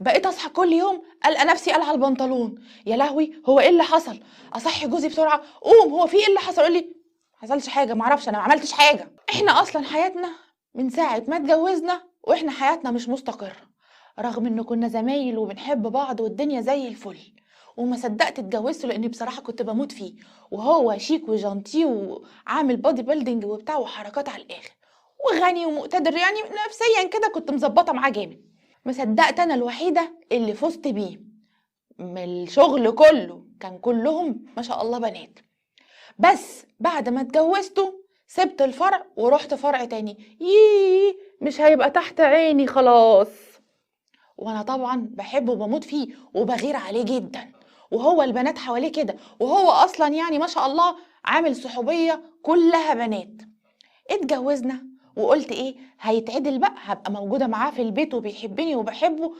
بقيت اصحى كل يوم القى نفسي قلعه البنطلون، يا لهوي هو ايه اللي حصل؟ اصحي جوزي بسرعة، قوم هو في ايه اللي حصل؟ يقول لي ما حصلش حاجة، ما اعرفش، انا ما عملتش حاجة. احنا اصلا حياتنا من ساعة ما اتجوزنا واحنا حياتنا مش مستقره، رغم ان كنا زمايل وبنحب بعض والدنيا زي الفل، وما صدقت اتجوزته لاني بصراحة كنت بموت فيه، وهو شيك و gentle وعامل body building وبتاع وحركات على الاخر، وغني ومقتدر، يعني نفسيا كده كنت مظبطه معاه جامد. ما صدقت انا الوحيدة اللي فزت بيه من الشغل كله، كان كلهم ما شاء الله بنات. بس بعد ما اتجوزته سبت الفرع ورحت فرع تاني، ييه مش هيبقى تحت عيني خلاص. وانا طبعا بحبه وبموت فيه وبغير عليه جدا، وهو البنات حواليه كده، وهو اصلا يعني ما شاء الله عامل صحوبيه كلها بنات. اتجوزنا وقلت ايه هيتعدل بقى، هبقى موجودة معاه في البيت وبيحبني وبحبه.